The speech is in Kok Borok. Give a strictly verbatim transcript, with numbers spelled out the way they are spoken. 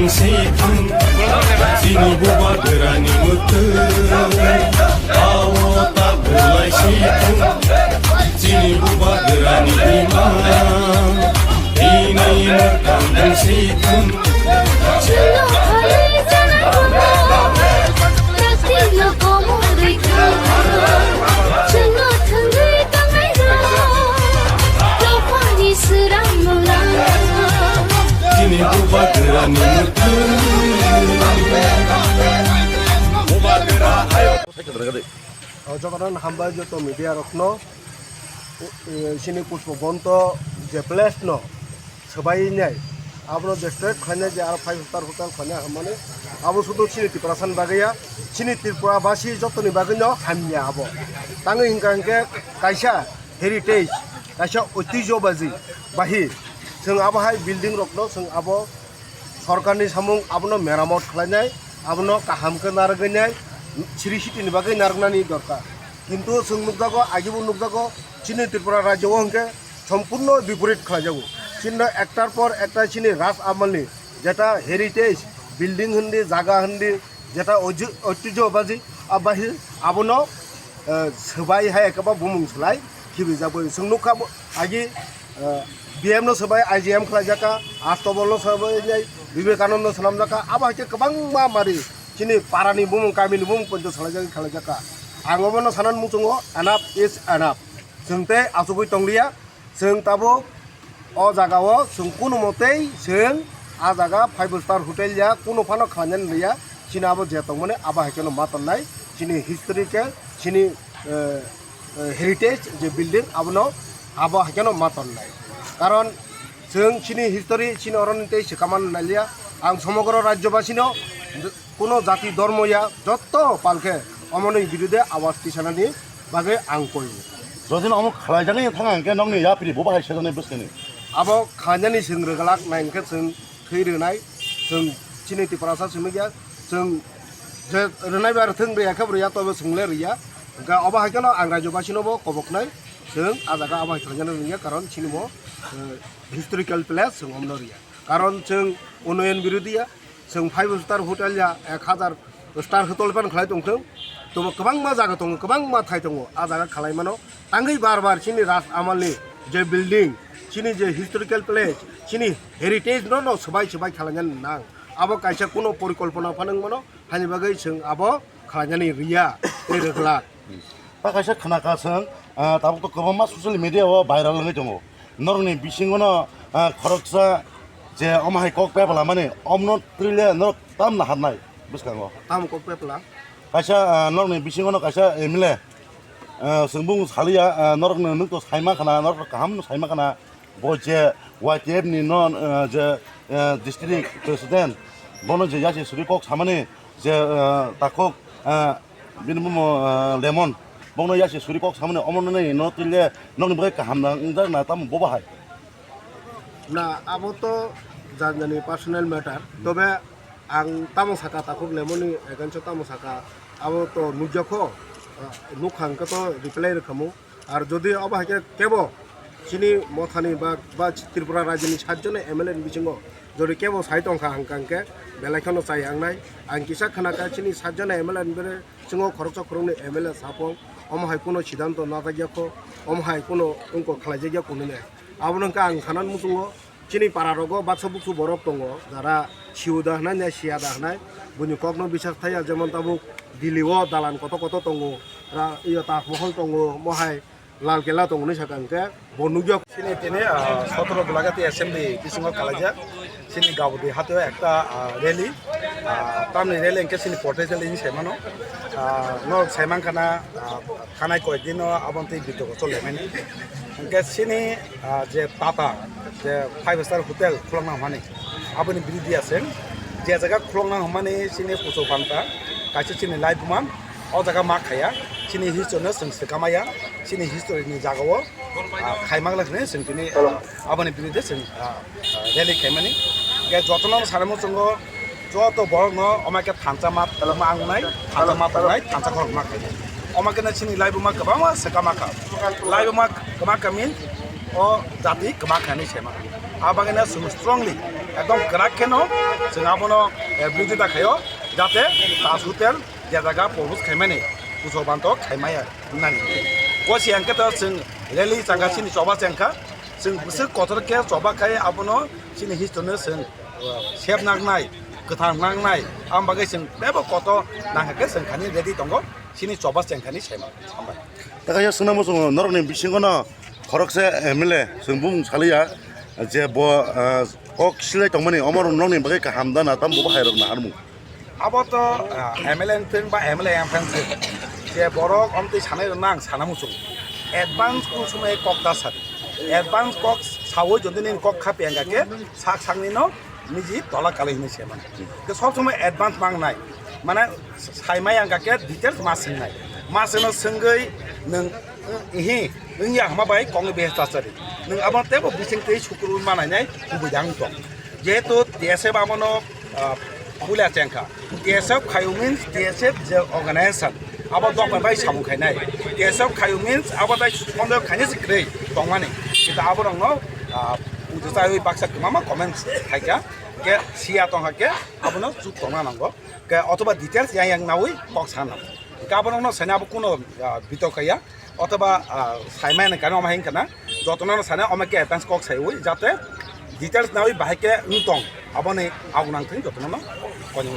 Sithung, chini bubagrani mwtwng, awo ta bwlai sithung, chini bubagrani imang, ini mwtang sithung. Chwngno khali janai bono, praktino komorwi thang, chwngno thwngwi tangnai rok, dophani swrang mwlang. Chini bubagrani mwtwng. O jotono hambai joto media rokno, eh, chini Pushpa Bonto je place no swbai nai, abono je straight khlainai je aro five star hotel khlainai hamani, abo sudu chini Tiprasani bagwi ya, chini Tripura basi jotoni bagwi no hamya abo. Tangwi hinkha hinkhe kaisa heritage, kaisa oitijyo baji bahi, chwng abo hai building rokno chwng abo sorkarni samung abono meramot khlainai, abono kaham khe narwgwinai, siri sitini bagwi narwknani dorkar. Kintu chwng nukjago, agibo nukjago, chini Tripura rajyo o hinkhe sompurno biporit khlaijago. Chini ektar por ekta chini raj amalni jeta heritage building hindi, jaga hindi, jeta oju-, oitijyo baji, abahi abono, eh, swbai hai ekaba bumung swlai khibi jagwi. Chwng nukha bo, agi, eh, B M no swbai I G M khlaijaka, Astobol no swbai nai, Vivekananda swnamjaka, abo hai khe kwbangma mari chini parani bumung, kamini bumung poito swlaijagwi khlaijaka. Ang obono sanani muchungo enough is enough. Chwng tei achugwi tongliya, chwng tabuk o jaga o chwng kunu motei chwng a jaga five star hotel ya kunu phano khlainani liya, chini abo je tongmani abo hai kheno ma tonnai, chini historical, chini, eh, eh, heritage je building abono abo hai kheno ma tonnai. Karon chwng chini history chini oroni tei swkamani naliya, ang somogro rajyobasino kuno jati dhormo ya jotto palkhe omoni birude awaz tisanani bagwi ang koi. Jodi no omo khlai jagwi thang ang khe nokni yapri bo bahai sejaknai bwskani. Abo khlainani chwng rwglak nai hwnkhe chwng thwi rwnai, chwng chini Tiprasa simi ya, chwng je rwnai bai rwthwng rwya khe bo rwya, tobe chwng le rwya. Hwnkhe obo hai kheno ang rajyobasino bo koboknai, chwng a jaga abo hai khlainani rwya, karon chini bo, eh, historical place chwng omno rwya. Karon chwng unnoyon birodhi ya, chwng five star hotel ya, ek hazar star hotel pan khlai tongthwng, tobo kwbangma jaga tongo, kwbangma thai tongo, a jaga khlai mano. Tangwi bar bar chini raj amalni je building, chini je historical place, chini heritage no no swbai swbai khlainani nang. Abo kaisa kuno porikolpona phanang mano, hani bagwi chwng abo khlainani riya tei rwglak. Ta kaisa khna ka chwng, ah, tabuk to kwbangma social media o viral wngwi tongo. Norokni bisingo no, ah, khoroksa je omo hai kok pepla mani, omno twile norok tam naharnai bwskango. Tamo kok pepla? Kaisa, ah, norokni bisingo no kaisa M L A, ah, chwng bung saliya, ah, norokno nwng to saima khna, norok kaham no saima khna. Bo je Y T F ni no, eh, je, eh, district president, bono je yachi suri kok samani je, eh, takhuk, eh, bini bumo, eh, Lemon, bono yachi suri kok samani omo nini no tile nokni bagwi kaham na wngjak na tamo bo bahai. Na, abo to jan jani personal matter. Tobe ang tamo saka takhuk Lemon ni against o tamo saka, abo to nukjakho, ah, nukha hwnkhe to reply rwkhamu. Ar jodi obo hai khe kebo chini mothani ba, ba Tripura rajyoni sat jona M L A ni bisingo jodi kebo sai tongkha hwnkha hwnkhe belai kheno chai wngnai. Ang kisa khna kha chini sat jona M L A ni bisingo khoroksa khoroknwi M L A sapong, omo hai kuno siddhanto najakya kho, omo hai kuno wngkok khlaijak ya kunu nai. Abono wngkha ang sanani muchungo. Chini para rogo baksa buksu borok tongo, jara siu da hwnai, siya da hwnai, buini kokno bisas thaya, jemon tabuk Delhi o dalan koto koto tongo, ra-, iyo Taj Mahal tongo, mohai Lal Kela tongo hinwi sakha hwnkhe bo nukya. Chini tini, ah, sotoro Golagati Assembly bisingo kalaijak, chini Gabodi hatio ekta, ah, rally, ah, tamni rally hwnkhe chini protest rally hinwi saimano, ah, norok saimankha na, ah, Thanai koyekdino aboni twi bitok chole mani. Hwnkhe chini, ah, je Tata, je five star hotel khulokna hwnmani, aboni birodhi aswk. Je jaga khulokna hwnmani chini kuchuk panta, kaisa chini laibuma, o jaga ma khaya, chini history no chwng swkamaya, chini history ni jaga o, ah, khaimak lai hwnwi chwng tini, ah, aboni birodhi chwng, ah, ah, rally khaimani. Hwnkhe jotono sanai muchungo, joto borokno omo khe thansa ma, ma wngnai, thansa ma tongnai, thansa khorokma khainai. Omo khe chini laibuma kwbangma swkama kha. Laibuma kwma kha means o jati kwma kha hinwi saima. A bagwino chwng strongly, ekdom kwrak kheno chwng abono, eh, birodita khaio, jate Taj Hotel je jaga propose khaimani, pujo banto khaimaya hwnmani. O se hwnkhe to chwng rally changkha, chini choba chengkha, chwng bwswk kotor khe choba khai abono chini history no chwng, eh, save nangnai, kwthang nangnai, am bagwi chwng teibo kotor nangkha khe chwng khani ready tongo, chini choba chengkhani saimano. Hambai. Tei kaisa swngna muchungo norokni bisingo no khoroksa M L A chwng bumung saliya je bo, ah, kok silai tongmani omo rok nokni bagwi kaham da na tam bo bahai rok na harmung. Abo to, ah, M L A wngthwng ba M L A wngthwng je borok omtwi sanai rok nang sana muchung advance kung sumai kok da sadi advance kok sawi jodi nini kok khapi angka khe sak sakni no niji tola kalai hinwi se mano. Ke sob somoi advance mang nai. Mane sai mai ang kake details ma sing nai. Ma sing no sengwi nung ihi nung ya hama bai kong behes ta sari. Nung abo tebo bising tei sukuru ma nai nai kubui dang tong. Jehetu T S F abo no, ah, pula chengkha. T S F khayu means T S F je organization. Abo dok bai samung khainai. T S F khayu means abo tai sponsor khainai se kwrwi tongmani. Kita abo rong no, ah, uju chaiwi baksa kwmama comments khaikha. Ke siya tongkha ke abono chuk tongna nango. Ke othoba details yang yang nawi kok sana. Ke abono no sana abo kuno, ah, bitok kaya. Othoba, ah, saimai na kano ma hingkana. Jotono no sana oma ke advance kok saiwi jate details nawi bahai ke ntong. Aboni agunang thing jotono no konyo.